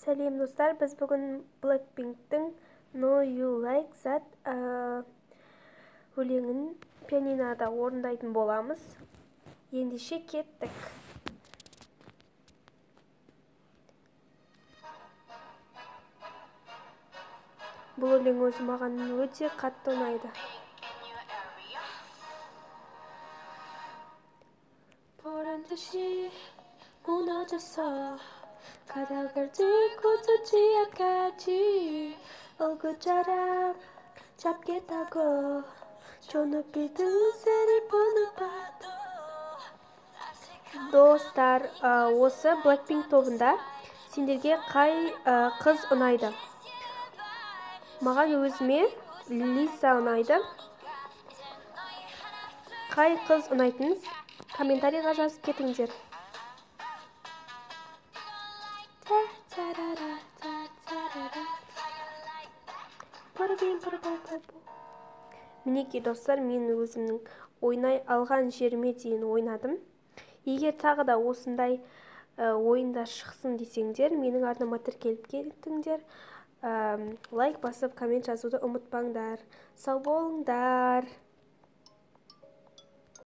Сәлем, достар! Біз бүгін Blackpink'тің No You Like That өлеңін пианинода орындайтын боламыз. Ендеше кеттік. Бұл өлең өзі маған өте қатты ұнайды. 보란 듯이 무너졌어. 바닥을 뚫고 저 지하까지 얼굴처럼 잡겠다고 저 높이 등산을 보내봐도. Достар, осы Blackpink тобында сендерге қай қыз ұнайды? Маған өзіме Лиса ұнайды. Қай қыз ұнайтынын комментарийға жазып кетіңдер. Мінекей, достар, мен өзімнің ойнай алған жеріме дейін ойнадым. Егер тағы да осындай ойындар шықсын десеңдер, менің арнама тіркеліп кетіңдер, лайк басып, коммент жазуды ұмытпаңдар. Сау болыңдар!